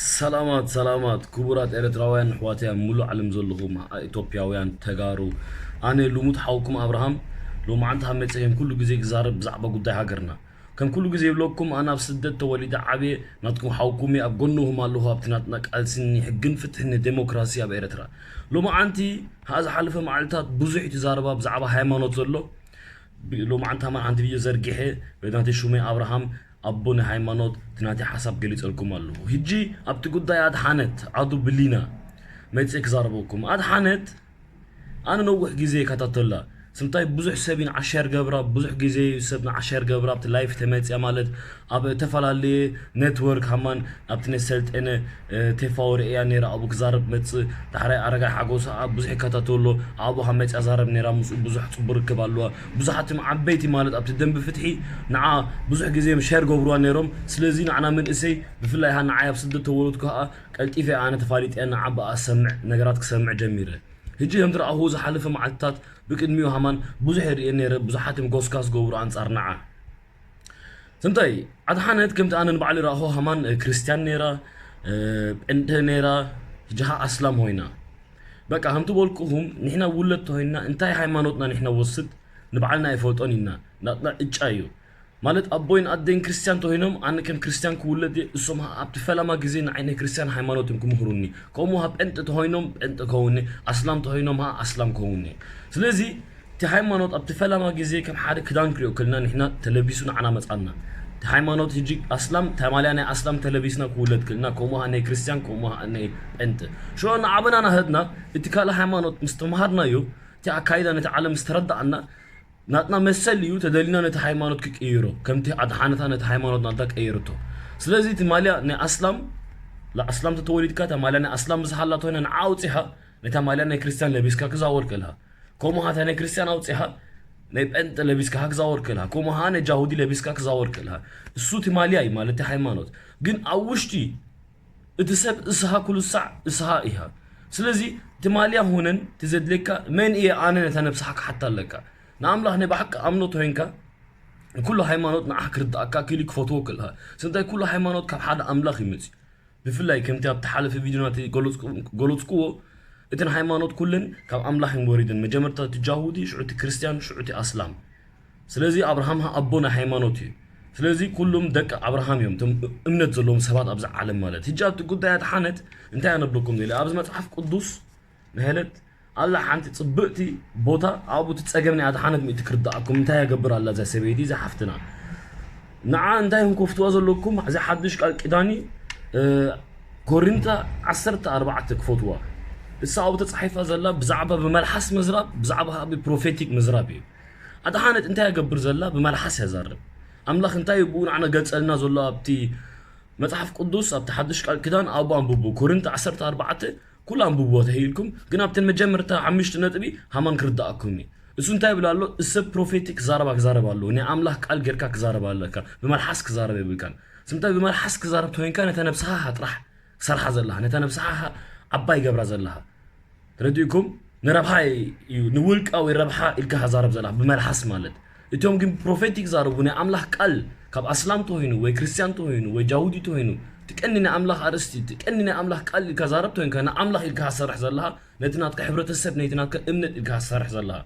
ሰላማት ሰላማት ክቡራት ኤርትራውያን ኣሕዋተይ ኣብ ሙሉእ ዓለም ዘለኹም ኢትዮጵያውያን ተጋሩ፣ ኣነ ልሙድ ሓውኩም ኣብርሃም ሎማዓንቲ ካብ መጸ ከም ኩሉ ግዜ ክዛረብ ብዛዕባ ጉዳይ ሃገርና። ከም ኩሉ ግዜ ይብለኩም ኣነ ኣብ ስደት ተወሊደ ዓብየ ናትኩም ሓውኩም እየ፣ ኣብ ጎንኹም ኣለኹ ኣብቲ ናትና ቃልሲ ንሕግን ፍትሕን ንዴሞክራሲ ኣብ ኤርትራ። ሎማዓንቲ ኸኣ ዝሓለፈ መዓልታት ብዙሕ እቲ ዛረባ ብዛዕባ ሃይማኖት ዘሎ ሎማዓንቲ ሃማን ሓንቲ ቪድዮ ዘርጊሐ በናተይ ሹመይ ኣብርሃም ኣቦ ናይ ሃይማኖት እቲ ናተይ ሓሳብ ገሊጸልኩም ኣለኹ። ሕጂ ኣብቲ ጉዳይ ኣድሓነት ዓዱ ብሊና መጽእ ክዛረበኩም። ኣድሓነት ኣነ ነዊሕ ግዜ ይከታተላ። ስምታይ ብዙሕ ሰብ ኢና ዓሻር ገብራ፣ ብዙሕ ግዜ እዩ ሰብ ንዓሻር ገብራ ኣብቲ ላይፍ ተመጽያ ማለት ኣብ እተፈላለየ ኔትወርክ ሃማን ኣብቲ ናይ ሰልጠነ ቴፋወሪ እያ ነይራ ኣብኡ ክዛረብ መጽእ። ዳሕራይ ኣረጋይ ሓጎስ ኣብ ብዙሕ ይከታተሎ ኣብኡ ካብ መጽያ ዛረብ ነይራ ምስኡ ብዙሕ ጽቡቅ ርክብ ኣለዋ። ብዙሓት እዮም ዓበይቲ ማለት ኣብቲ ደንቢ ፍትሒ ንዓ ብዙሕ ግዜ እዮም ሸር ገብርዋ ነይሮም። ስለዚ ንዓና መንእሰይ ብፍላይ ሃ ንዓይ ኣብ ስደት ተወለድኩ ከኣ ቀልጢፈ ኣነ ተፋሊጠ ንዓ ብኣ ሰምዕ ነገራት ክሰምዕ ጀሚረ። ሕጂ ከም ትረኣኹ ዝሓለፈ መዓልትታት ብቅድሚኡ ሃማን ብዙሕ ይርእየ ነይረ። ብዙሓት እዮም ጎስጋስ ገብሩ ኣንጻር ንዓ። ስምታይ ኣድሓነት ከምቲ ኣነ ንባዕሊ ረኣኹ ሃማን ክርስትያን ነይራ፣ ጴንጤ ነይራ፣ ሕጂ ኸኣ ኣስላም ሆይና። በቃ ከምቲ በልኩኹም ንሕና ውለድ ተሆይንና እንታይ ሃይማኖትና ንሕና ወስድ ንባዕልና ኣይፈልጦን ኢና። ናትና እጫ እዩ። ማለት ኣቦይን ኣደይን ክርስትያን ተሆይኖም ኣነ ከም ክርስትያን ክውለድ እየ፣ እሶም ኣብቲ ፈላማ ግዜ ንዓይ ናይ ክርስትያን ሃይማኖት እዮም ክምህሩኒ። ከምኡ ሃ ጴንጤ ተሆይኖም ጴንጤ ከውኒ፣ ኣስላም ተሆይኖም ሃ ኣስላም ከውኒ። ስለዚ እቲ ሃይማኖት ኣብቲ ፈላማ ግዜ ከም ሓደ ክዳን ክሪኦ ከልና ንሕና ተለቢሱ ንዓና መጻና። እቲ ሃይማኖት ሕጂ ኣስላም ተማልያ ናይ ኣስላም ተለቢስና ክውለድ ከልና ከምኡ ሃ ናይ ክርስትያን ከምኡ ሃ ናይ ጴንጤ። ሽዑ ንዓበና ናህድና እቲ ካልእ ሃይማኖት ምስ ተምሃርናዮ እቲ ኣካይዳ ነቲ ዓለም ምስ ተረዳኣና ናትና መሰል እዩ ተደሊና ነቲ ሃይማኖት ክቅይሮ ከምቲ ኣድሓነታ ነቲ ሃይማኖት ናታ ቀይርቶ። ስለዚ እቲ ማልያ ናይ ኣስላም ኣስላም ተተወሊድካ እታ ማልያ ናይ ኣስላም ዝሃላቶ ኮይና ንዓ ኣውፂኻ ነታ ማልያ ናይ ክርስትያን ለቢስካ ክዛወር ከልሃ ከምኡ ሃታ ናይ ክርስትያን ኣውፂኻ ናይ ጴንጠ ለቢስካ ክዛወር ከልሃ ከምኡ ሃ ናይ ጃሁዲ ለቢስካ ክዛወር ከልሃ እሱ እቲ ማልያ እዩ ማለት ሃይማኖት። ግን ኣብ ውሽጢ እቲ ሰብ እስሃ ኩሉ ሳዕ እስሃ ኢሃ። ስለዚ እቲ ማልያ ሆነን እቲ ዘድልየካ መን እየ ኣነ ነታ ነብስኻ ክሓታ ኣለካ። ንኣምላኽ ናይ ብሓቂ ኣምኖት ኮይንካ ኩሉ ሃይማኖት ንዓኻ ክርድኣካ ክኢሉ ክፈትዎ ከልካ። ስለምንታይ ኩሉ ሃይማኖት ካብ ሓደ ኣምላኽ ይመጽእ። ብፍላይ ከምቲ ኣብቲ ሓለፈ ቪድዮ ናተይ ገለጽኩዎ እተን ሃይማኖት ኩለን ካብ ኣምላኽ እየን ወሪደን። መጀመርታ እቲ ጃሁዲ፣ ሽዑ እቲ ክርስትያን፣ ሽዑ እቲ ኣስላም። ስለዚ ኣብርሃም ኣቦ ናይ ሃይማኖት እዩ። ስለዚ ኩሎም ደቂ ኣብርሃም እዮም እቶም እምነት ዘለዎም ሰባት ኣብዚ ዓለም ማለት። ሕጂ ኣብቲ ጉዳይ ኣድሓነት እንታይ ኣነብለኩም ደሊ ኣብዚ መጽሓፍ ቅዱስ ንሄለት ኣላ ሓንቲ ጽብቕቲ ቦታ ኣብኡ እቲ ጸገም ናይ ኣድሓነት ምእቲ ክርድኣኩም እንታይ ያገብር ኣላ እዛ ሰበይቲ እዛ ሓፍትና ንዓ እንታይ ንከፍትዋ ዘለኩም እዚ ሓድሽ ቃል ኪዳኒ ኮሪንታ ዓሰርተ ኣርባዕተ ክፈትዋ እሳ ኣብኡ ተጻሒፋ ዘላ ብዛዕባ ብመልሓስ ምዝራብ ብዛዕባ ብ ፕሮፌቲክ ምዝራብ እዩ ኣድሓነት እንታይ ያገብር ዘላ ብመልሓስ ያዛርብ ኣምላኽ እንታይ ብኡ ንዓና ገልጸልና ዘሎ ኣብቲ መጽሓፍ ቅዱስ ኣብቲ ሓድሽ ቃል ኪዳን ኣብኡ ኣንብቡ ኮሪንታ ዓሰርተ ኣርባዕተ ኩሉ ኣንብብዎ ተሂልኩም ግን ኣብተን መጀመርታ ሓሙሽተ ነጥቢ ሃማን ክርዳኣኩም እዩ እሱ እንታይ ይብል ኣሎ እሰብ ፕሮፌቲክ ዛረባ ክዛረብ ኣለዎ ናይ ኣምላኽ ቃል ጌርካ ክዛረብ ኣለካ ብመልሓስ ክዛረብ የብልካን ስምታይ ብመልሓስ ክዛረብ ተኮይንካ ነታ ነብስኻ ጥራሕ ክሰርሓ ዘለኻ ነታ ነብስኻ ዓባይ ገብራ ዘለኻ ተረዲእኩም ንረብሓ እዩ ንውልቃዊ ረብሓ ኢልካ ክዛረብ ዘለኻ ብመልሓስ ማለት እቶም ግን ፕሮፌቲክ ዛረቡ ናይ ኣምላኽ ቃል ካብ ኣስላም ተኮይኑ ወይ ክርስትያን ተኮይኑ ወይ ጃውዲ ተኮይኑ ትቀኒ ናይ ኣምላኽ ኣርእስቲ ትቀኒ ናይ ኣምላኽ ቃል ኢልካ ዛረብ ተኮይንካ ንኣምላኽ ኢልካ ሰርሕ ዘለኻ ነቲ ናትካ ሕብረተሰብ ነቲ ናትካ እምነት ኢልካ ሰርሕ ዘለኻ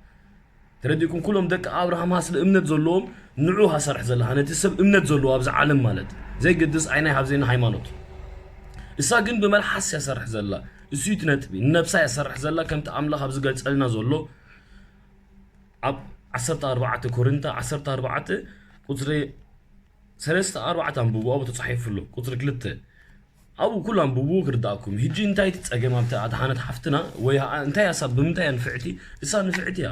ተረዲእኩም ኩሎም ደቂ ኣብርሃም ሃ ስለ እምነት ዘለዎም ንዑ ሃ ሰርሕ ዘለኻ ነቲ ሰብ እምነት ዘለዎ ኣብዚ ዓለም ማለት ዘይገድስ ዓይናይ ሃብዘይና ሃይማኖት እሳ ግን ብመልሓስ ያሰርሕ ዘላ እሱ እቲ ነጥቢ ንነብሳ ያሰርሕ ዘላ ከምቲ ኣምላኽ ኣብ ዝገልጸልና ዘሎ ኣብ ዓሰርተ ኣርባዕተ ኮሪንታ ዓሰርተ ኣርባዕተ ቁፅሪ ሰለስተ ኣርባዕተ ኣንብቡ ኣብኡ ተፃሒፉ ኣሎ ቁፅሪ ክልተ ኣብኡ ኩሉ ኣንብቡ ክርዳእኩም ሕጂ እንታይ እቲ ፀገም ኣብቲ ኣድሓነት ሓፍትና ወይ እንታይ ኣሳብ ብምንታይ ንፍዕቲ እሳ ንፍዕቲ እያ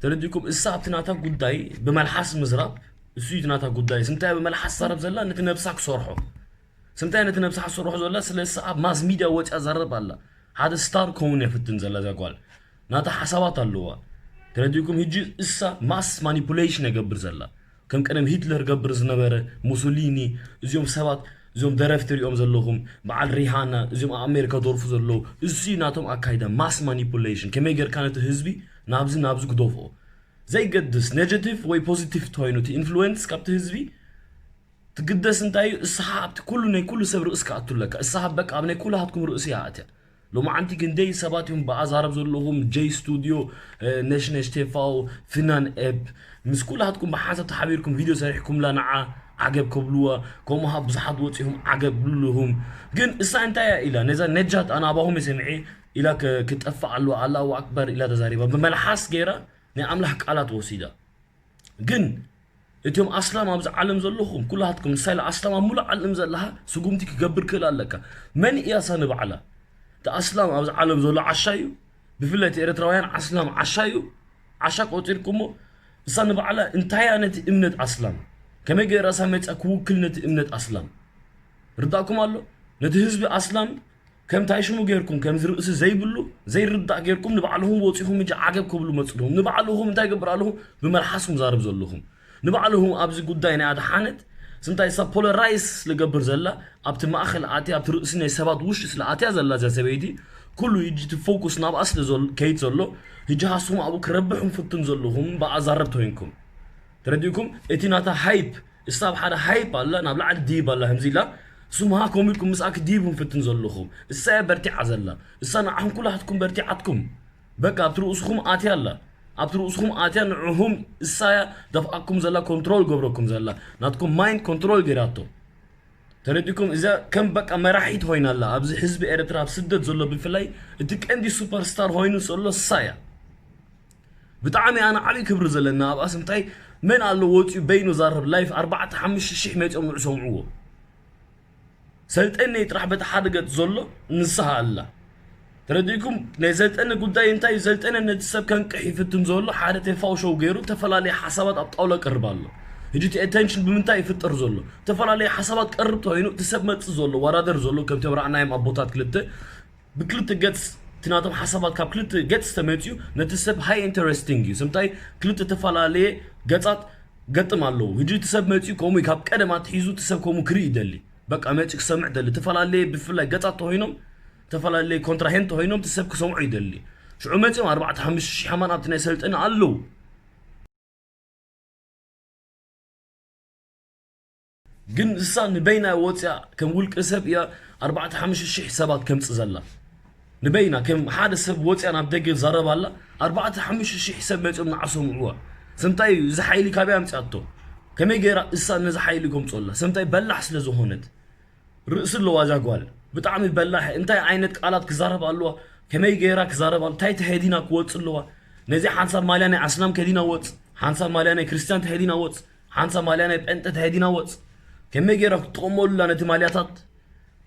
ተረዲእኩም እሳ ኣብቲ ናታ ጉዳይ ብመልሓስ ምዝራብ እሱ እዩ ናታ ጉዳይ ስምታይ ብመልሓስ ዛረብ ዘላ ነቲ ነብሳ ክሰርሖ ስምታይ ነቲ ነብሳ ክሰርሖ ዘላ ስለ እሳ ኣብ ማስ ሚድያ ወፅያ ዘረብ ኣላ ሓደ ስታር ከውን የፍትን ዘላ እዛ ጓል ናታ ሓሳባት ኣለዋ ተረዲእኩም ሕጂ እሳ ማስ ማኒፑሌሽን የገብር ዘላ ከም ቀደም ሂትለር ገብር ዝነበረ ሙሶሊኒ እዚኦም ሰባት እዚኦም ደረፍቲ ሪኦም ዘለኹም በዓል ሪሃና እዚኦም ኣብ ኣሜሪካ ደርፉ ዘለዉ እዚ ናቶም ኣካይዳ ማስ ማኒፑሌሽን ከመይ ጌርካ ነቲ ህዝቢ ናብዚ ናብዚ ክደፍኦ ዘይገድስ ኔጌቲቭ ወይ ፖዚቲቭ ተኮይኑ እቲ ኢንፍሉዌንስ ካብቲ ህዝቢ ትግደስ እንታይ እዩ? እሳኻ ኣብቲ ኩሉ ናይ ኩሉ ሰብ ርእስ ክኣቱ ኣለካ። እሳኻ በቃ ኣብ ናይ ኩላትኩም ርእሲ እያ ኣትያ። ሎማዓንቲ ክንደይ ሰባት እዮም ብኣዛረብ ዘለኹም፣ ጀይ ስቱድዮ፣ ነሽነሽ ቴፋው፣ ፍናን ኤፕ፣ ምስ ኩላትኩም ብሓንሳብ ተሓቢርኩም ቪድዮ ሰሪሕኩምላ ንዓ ዓገብ ከብልዋ፣ ከምኡ ብዙሓት ወፂኹም ዓገብ ብልልኹም። ግን እሳ እንታይ እያ ኢላ ነዛ ነጃት ኣናባኹም የሰምዒ ኢላ ክጠፍእ ኣለዋ ኣላሁ ኣክበር ኢላ ተዛሪባ። ብመልሓስ ገይራ ናይ ኣምላኽ ቃላት ወሲዳ። ግን እቶም ኣስላም ኣብዚ ዓለም ዘለኹም ኩላትኩም ንሳይ ኣስላም ኣብ ሙሉእ ዓለም ዘለኻ ስጉምቲ ክገብር ክእል ኣለካ። መን እያ እሳ ንባዕላ? እቲ ኣስላም ኣብዚ ዓለም ዘሎ ዓሻ እዩ። ብፍላይ እቲ ኤርትራውያን ኣስላም ዓሻ እዩ። ዓሻ ቆፂርኩሞ እሳ ንባዕላ እንታይ እያ ነቲ እምነት ኣስላም ከመይ ገይራ እሳ መፅኣ ክውክል ነቲ እምነት ኣስላም ርዳእኩም ኣሎ? ነቲ ህዝቢ ኣስላም ከም እንታይ ሽሙ ጌርኩም ከምዚ ርእሲ ዘይብሉ ዘይርዳእ ጌርኩም ንባዕልኹም ወፂኹም እጂ ዓገብ ክብሉ መፅልኹም። ንባዕልኹም እንታይ ገብር ኣለኹም? ብመልሓስኩም ዛርብ ዘለኹም ንባዕልኹም ኣብዚ ጉዳይ ናይ ኣድሓነት ስንታይ እሳ ፖለራይስ ልገብር ዘላ ኣብቲ ማእኸል ኣትያ ኣብቲ ርእሲ ናይ ሰባት ውሽጢ ስለ ኣትያ ዘላ እዛ ሰበይቲ ኩሉ እጂ እቲ ፎኩስ ናብኣ ስለ ከይድ ዘሎ እጂ ሃስኹም ኣብኡ ክረብሕኩም ፍትን ዘለኹም ብኣዛረብ ተወይንኩም ተረዲእኩም እቲ ናታ ሃይፕ እሳ ኣብ ሓደ ሃይፕ ኣላ ናብ ላዕሊ ድይብ ኣላ ከምዚ ኢላ ስምሃ ኮሚድኩም ምስኣ ክድይብ ንፍትን ዘለኹም እሳ እያ በርቲዓ ዘላ እሳ ንዓኹም ኩላትኩም በርቲዓትኩም በቃ ኣብቲ ርእስኹም ኣትያ ኣላ ኣብቲ ርእስኹም ኣትያ ንዕኹም እሳ እያ ደፍኣኩም ዘላ ኮንትሮል ገብረኩም ዘላ ናትኩም ማይንድ ኮንትሮል ገይራቶ ተረዲኩም እዛ ከም በቃ መራሒት ኮይና ኣላ ኣብዚ ህዝቢ ኤርትራ ኣብ ስደት ዘሎ ብፍላይ እቲ ቀንዲ ሱፐርስታር ኮይኑ ዘሎ እሳ እያ ብጣዕሚ ኣነ ዓብዪ ክብሪ ዘለና ኣብኣስ እንታይ መን ኣሎ ወፂኡ በይኑ ዛረብ ላይፍ ኣርባዕተ ሓሙሽተ ሽሕ መፂኦም ንዕሰምዕዎ ሰልጠነይ ጥራሕ በቲ ሓደ ገፅ ዘሎ ንስኻ ኣላ ተረዲእኩም ናይ ሰልጠነ ጉዳይ እንታይ እዩ ሰልጠነ ነቲ ሰብ ከንቅሕ ይፍትን ዘሎ ሓደ ቴፋው ሾው ገይሩ ዝተፈላለየ ሓሳባት ኣብ ጣውላ ቀርብ ኣሎ ሕጂ እቲ ኣቴንሽን ብምንታይ ይፍጠር ዘሎ ዝተፈላለየ ሓሳባት ቀርብ ተኮይኑ እቲ ሰብ መፅእ ዘሎ ዋራደር ዘሎ ከምቶም ረኣናዮም ኣቦታት ክልተ ብክልተ ገጽ እቲ ናቶም ሓሳባት ካብ ክልተ ገጽ ተመጽዩ ነቲ ሰብ ሃይ ኢንተረስቲንግ እዩ ስምታይ ክልተ ተፈላለየ ገጻት ገጥም ኣለዉ ህጂ እቲ ሰብ መጽዩ ከምኡ ካብ ቀደም ኣትሒዙ እቲ ሰብ ከምኡ ክርኢ ይደሊ በቃ መጽዩ ክሰምዕ ደሊ ተፈላለየ ብፍላይ ገጻት ተኮይኖም ተፈላለየ ኮንትራሄንት ተኮይኖም እቲ ሰብ ክሰምዑ ይደሊ ሽዑ መጽዮም ኣርባዕተ ሓሙሽተ ሺሕ ሓማን ኣብቲ ናይ ሰልጠነ ኣለዉ ግን እሳ ንበይና ወፅያ ከም ውልቀ ሰብ እያ ኣርባዕተ ሓሙሽተ ሺሕ ሰባት ከምፅ ዘላ ንበይና ከም ሓደ ሰብ ወፅያ ናብ ደገ ዛረባ ኣላ ኣርባዕተ ሓሙሽተ ሺሕ ሰብ መፅኦም ንዓሰምዕዋ ሰምታይ እዩ እዚ ሓይሊ ካበይ ኣምፅኣቶ ከመይ ገይራ እሳ ነዚ ሓይሊ ከምፅወላ ሰምታይ በላሕ ስለ ዝኾነት ርእሲ ኣለዋ እዛ ጓል ብጣዕሚ በላሕ እንታይ ዓይነት ቃላት ክዛረብ ኣለዋ ከመይ ገይራ ክዛረብ እንታይ ተኸዲና ክወፅ ኣለዋ ነዚ ሓንሳብ ማልያ ናይ ኣስላም ከዲና ወፅ ሓንሳብ ማልያ ናይ ክርስቲያን ተኸዲና ወፅ ሓንሳብ ማልያ ናይ ጴንጠ ተኸዲና ወፅ ከመይ ገይራ ክትጥቀመሉላ ነቲ ማልያታት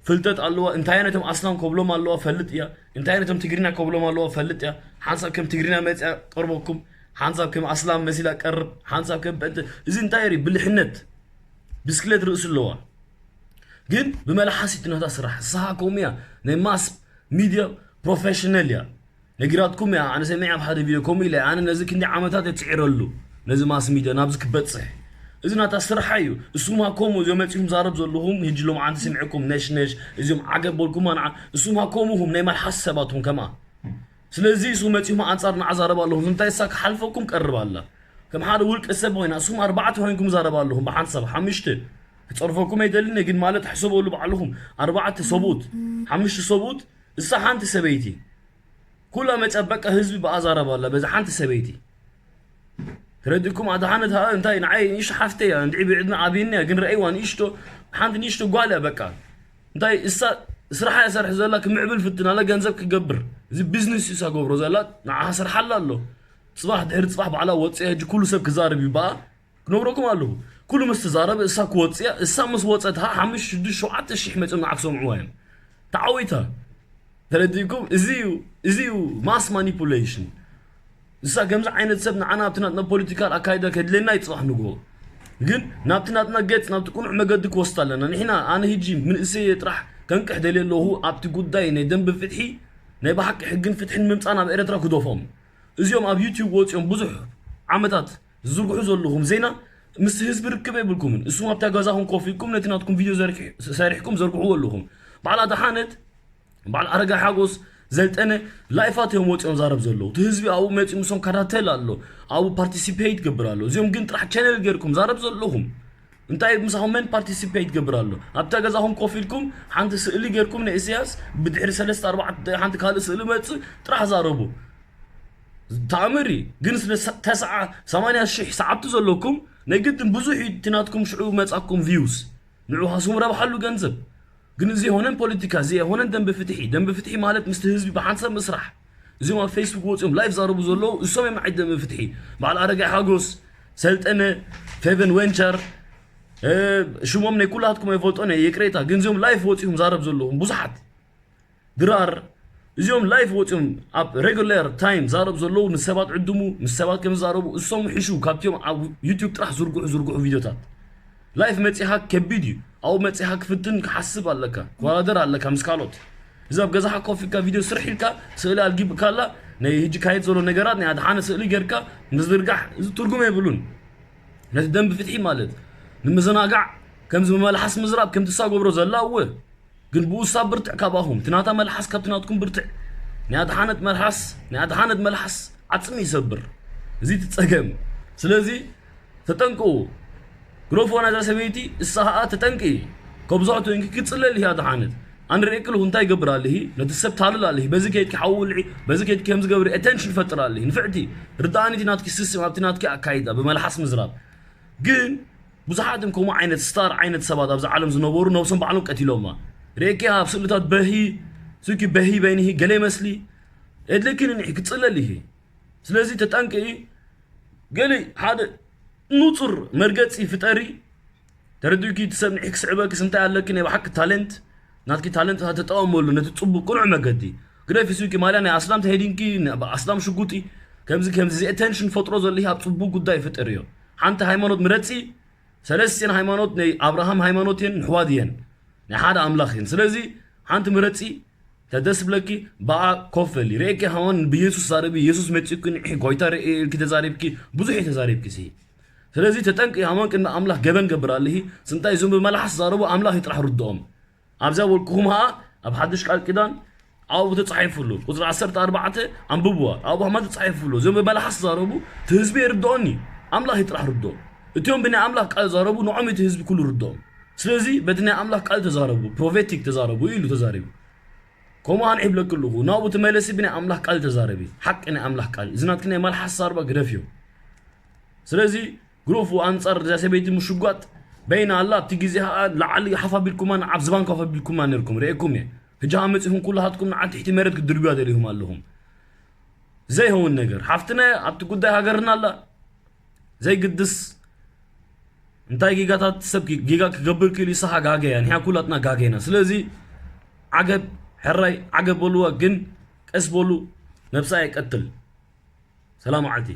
ፍልጠት ኣለዋ እንታይ ነቶም ኣስላም ከብሎም ኣለዋ ፈልጥ እያ እንታይ ነቶም ትግርኛ ከብሎም ኣለዋ ፈልጥ እያ ሓንሳብ ከም ትግርኛ መፅያ ቀርበኩም ሓንሳብ ከም ኣስላም መሲላ ቀርብ ሓንሳብ ከም ጴንጠ እዚ እንታይ ሪ ብልሕነት ብስክሌት ርእሲ ኣለዋ ግን ብመልሓስ ይትነታ ስራሕ ንስኻ ከምኡ እያ ናይ ማስ ሚድያ ፕሮፌሽናል እያ ነጊራትኩም እያ ኣነ ሰሚዐ ኣብ ሓደ ቪድዮ ከምኡ ኢለ ኣነ ነዚ ክንዲ ዓመታት እየ ትስዒረሉ ነዚ ማስ ሚድያ ናብዚ ክበፅሕ እዚ ናታ ስርሓ እዩ እሱማ ከምኡ እዚኦም መፂኹም ዛረብ ዘለኹም ህጂ ሎም ዓንቲ ስምዕኩም ነሽነሽ እዚኦም ዓገብ በልኩማ ንዓ እሱማ ከምኡኹም ናይ መልሓስ ሰባት ኹም ከማ ስለዚ እሱ መፂኹም ኣንፃር ንዓ ዛረብ ኣለኹም እንታይ እሳ ክሓልፈኩም ቀርብ ኣላ ከም ሓደ ውልቀ ሰብ ኮይና እሱም ኣርባዕተ ኮይንኩም ዛረብ ኣለኹም ብሓንሳብ ሓሙሽተ ክፀርፈኩም ኣይደልን ግን ማለት ሕሰበሉ ባዕልኹም ኣርባዕተ ሰብኡት ሓሙሽተ ሰብኡት እሳ ሓንቲ ሰበይቲ ኩላ መጸበቀ ህዝቢ ብኣዛረባ ኣላ በዛ ሓንቲ ሰበይቲ ተረድኩም ኣድሓነት ሃ እንታይ ንዓይ ንእሽቶ ሓፍተ እያ እንድዒ ብዕድመ ዓብይኒ እያ ግን ረእይዋ ንእሽቶ ሓንቲ ንእሽቶ ጓል እያ በቃ እንታይ እሳ ስራሓ እያ ሰርሕ ዘላ ክምዕብል ፍትን ኣላ ገንዘብ ክገብር እዚ ቢዝነስ እሳ ገብሮ ዘላ ንዓኻ ስርሓላ ኣሎ ጽባሕ ድሕሪ ጽባሕ ባዕላ ወፅያ ሕጂ ኩሉ ሰብ ክዛረብ እዩ በኣ ክነግረኩም ኣለኹ ኩሉ ምስ ተዛረበ እሳ ክወፅያ እሳ ምስ ወፀት ሃ ሓሙሽተ ሽዱሽተ ሸውዓተ ሺሕ መፅኦም ንዓ ክሰምዕዋ እዮም ተዓዊታ ተረዲእኩም እዚ እዩ እዚ እዩ ማስ ማኒፑሌሽን እሳ ከምዚ ዓይነት ሰብ ንዓና ኣብቲ ናትና ፖለቲካል ኣካይዳ ከድለና ይፅባሕ ንግሆ ግን ናብቲ ናትና ገፅ ናብቲ ቅኑዕ መገዲ ክወስድ ኣለና ንሕና ኣነ ህጂ ምንእሰየ ጥራሕ ከንቅሕ ደልየ ኣለኹ ኣብቲ ጉዳይ ናይ ደንቢ ፍትሒ ናይ ብሓቂ ሕግን ፍትሕን ምምፃእ ናብ ኤረትራ ክደፎም እዚኦም ኣብ ዩቲዩብ ወፂኦም ብዙሕ ዓመታት ዝዝርግሑ ዘለኹም ዜና ምስ ህዝቢ ርክብ የብልኩምን። እሱም ኣብታ ገዛኹም ኮፍ ኢልኩም ነቲ ናትኩም ቪድዮ ሰሪሕኩም ዘርግሕዎ ኣለኹም። በዓል ኣድሓነት፣ በዓል ኣረጋይ ሓጎስ፣ ዘልጠነ ላይፋት እዮም ወፂኦም ዛረብ ዘለዉ። እቲ ህዝቢ ኣብኡ መፂኡ ምሶም ከታተል ኣሎ፣ ኣብኡ ፓርቲሲፔት ገብር ኣሎ። እዚኦም ግን ጥራሕ ቻነል ገይርኩም ዛረብ ዘለኹም እንታይ ምሳኹም መን ፓርቲሲፔት ይገብር ኣሎ? ኣብታ ገዛኹም ኮፍ ኢልኩም ሓንቲ ስእሊ ጌርኩም ንእስያስ ብድሕሪ ሰለስተ ኣርባዕተ ሓንቲ ካልእ ስእሊ መጽእ ጥራሕ ዛረቡ። ተኣምር እዩ። ግን ስለ ሰ- ተስዓ ሰማንያ ሽሕ ሰዓብቲ ዘለኩም ናይ ግድን ብዙሕ እዩ እቲ ናትኩም ሽዑ መጻኩም ቪውስ ንዑ ሃስኩም ረብሓሉ ገንዘብ። ግን እዚ የሆነን ፖለቲካ እዚ የሆነን ደንብ ፍትሒ ደንብ ፍትሒ ማለት ምስቲ ህዝቢ ብሓንሳብ ምስራሕ። እዚኦም ኣብ ፌስቡክ ወፂኦም ላይፍ ዛረቡ ዘለዉ እሶም እዮም ንዓይ ደንብ ፍትሒ። በዓል ኣረጋይ ሓጎስ፣ ሰልጠነ፣ ፌቨን ወንቻር፣ ሽሞም ናይ ኩላትኩም ኣይፈልጦን እየ ይቅሬታ። ግን እዚኦም ላይፍ ወፂኹም ዛረብ ዘለኹም ብዙሓት ድራር እዚኦም ላይፍ ወፂኦም ኣብ ሬጉላር ታይም ዛረብ ዘለዉ ንሰባት ዕድሙ ምስ ሰባት ከም ዝዛረቡ እሶም ሕሹ ካብቲኦም ኣብ ዩቲዩብ ጥራሕ ዝርግሑ ዝርግሑ ቪዲዮታት። ላይፍ መፂኻ ከቢድ እዩ። ኣብኡ መፂኻ ክፍትን ክሓስብ ኣለካ ክወዳደር ኣለካ ምስ ካልኦት። እዚ ኣብ ገዛኻ ኮፍ ኢልካ ቪድዮ ስርሕ ኢልካ ስእሊ ኣልጊብካላ ናይ ህጂ ካየድ ዘሎ ነገራት ናይ ኣድሓነ ስእሊ ጌርካ ምዝርጋሕ እዚ ትርጉም የብሉን። ነቲ ደንብ ፍትሒ ማለት ንምዝናጋዕ ከምዚ ብመልሓስ ምዝራብ ከምቲ እሳ ገብሮ ዘላ እወ ግን ብኡሳ ብርትዕ ካባኹም እቲ ናታ መልሓስ ካብቲ ናትኩም ብርትዕ ናይ ኣድሓነት መልሓስ ናይ ኣድሓነት መልሓስ ዓፅሚ ይሰብር። እዚ ትፀገም። ስለዚ ተጠንቅኡ። ግረፎ ናይዛ ሰበይቲ እሳ ኸዓ ተጠንቂ። ከብዞዕ ትንኪ ክትፅለል እያ ድሓነት። ኣነ ርእየኪ ኣለኹ እንታይ ይገብር ኣለሂ? ነቲ ሰብ ታልል ኣለሂ። በዚ ከይድኪ ሓዊ ውልዒ፣ በዚ ከይድኪ ከምዚ ገብሪ፣ ኣቴንሽን ፈጥር ኣለሂ። ንፍዕቲ፣ ርድኣኒ እቲ ናትኪ ስስም ኣብቲ ናትኪ ኣካይዳ ብመልሓስ ምዝራብ። ግን ብዙሓት እዮም ከምኡ ዓይነት ስታር ዓይነት ሰባት ኣብዚ ዓለም ዝነበሩ ነብሶም ባዕሎም ቀቲሎማ። ርእየኪ ኣብ ስእልታት በሂ፣ ሱኪ በሂ በይንሂ ገለ ይመስሊ። የድለኪን እኒሒ ክትፅለል ኢሂ። ስለዚ ተጠንቅቂ። ገለ ሓደ ንጹር መርገጺ ፍጠሪ። ተረዲእኪ እቲ ሰብ ንዒ ክስዕበኪስ እንታይ ኣለኪ ናይ ብሓቂ ታለንት ናትኪ ታለንት ተጠቐመሉ ነቲ ጽቡቅ ቅኑዕ መገዲ። ግደፊ ስብኪ ማልያ ናይ ኣስላም ተሄዲንኪ ኣስላም ሽጉጢ ከምዚ ከምዚ እዚ ኣቴንሽን ፈጥሮ ዘለኺ ኣብ ጽቡቅ ጉዳይ ፍጠርዮ። ሓንቲ ሃይማኖት ምረጺ። ሰለስቲኤን ሃይማኖት ናይ ኣብርሃም ሃይማኖት እየን ንሕዋት እየን ናይ ሓደ ኣምላኽ እየን። ስለዚ ሓንቲ ምረጺ ተደስ ብለኪ ብኣ ኮፍ በሊ ርእየኪ ሃወን ብየሱስ ዛረቢ የሱስ መጺእኩ ንዒ ጎይታ ርእየ ኢልኪ ተዛሪብኪ ብዙሕ እዩ ተዛሪብኪ ሲ ስለዚ ተጠንቂ ሃወን ቅድሚ ኣምላኽ ገበን ገብር ኣለሂ ስንታይ እዞም ብመልሓስ ዛረቡ ኣምላኽ እዩ ጥራሕ ርድኦም ኣብዚኣ ወልቅኹም ኸኣ ኣብ ሓድሽ ቃል ኪዳን ኣብኡ ተጻሒፉ ኣሎ ቁጽሪ ዓሰርተ ኣርባዕተ ኣንብብዋ ኣብኡ ኸማ ተጻሒፉ ኣሎ እዞም ብመልሓስ ዛረቡ እቲ ህዝቢ የርድኦኒ ኣምላኽ እዩ ጥራሕ ርድኦም እቲኦም ብናይ ኣምላኽ ቃል ዛረቡ ንዖም እቲ ህዝቢ ኩሉ ርድኦም ስለዚ በቲ ናይ ኣምላኽ ቃል ተዛረቡ ፕሮፌቲክ ተዛረቡ ኢሉ ተዛሪቡ ከምኡ ኣነ ይብለኪ ኣለኹ ናብኡ ትመለሲ ብናይ ኣምላኽ ቃል ተዛረቢ ሓቂ ናይ ኣምላኽ ቃል እዚ ናትኪ ናይ መልሓስ ዛርባ ግደፍዮ ስለዚ ግረፉ ኣንጻር እዛ ሰበይቲ ምሽጓጥ በይና ኣላ ኣብቲ ግዜ ኸኣ ላዕሊ ሓፍ ኣቢልኩማ ንዓብ ዝባን ኮፍ ኣቢልኩማ ነርኩም ርእየኩም እየ ሕጂ ኸኣ መጺኹም ኩላሃትኩም ንዓብ ትሕቲ መሬት ክትድርብያ ደሊኹም ኣለኹም ዘይኸውን ነገር ሓፍትና ኣብቲ ጉዳይ ሃገርና ኣላ ዘይግድስ እንታይ ጌጋታት ሰብ ጌጋ ክገብር ክእል ይስኻ ጋገያ ንሕና ኩላትና ጋገና ስለዚ ዓገብ ሕራይ ዓገብ በልዋ ግን ቀስ በሉ ነብሳ ኣይቀትል ሰላም ዓልቲ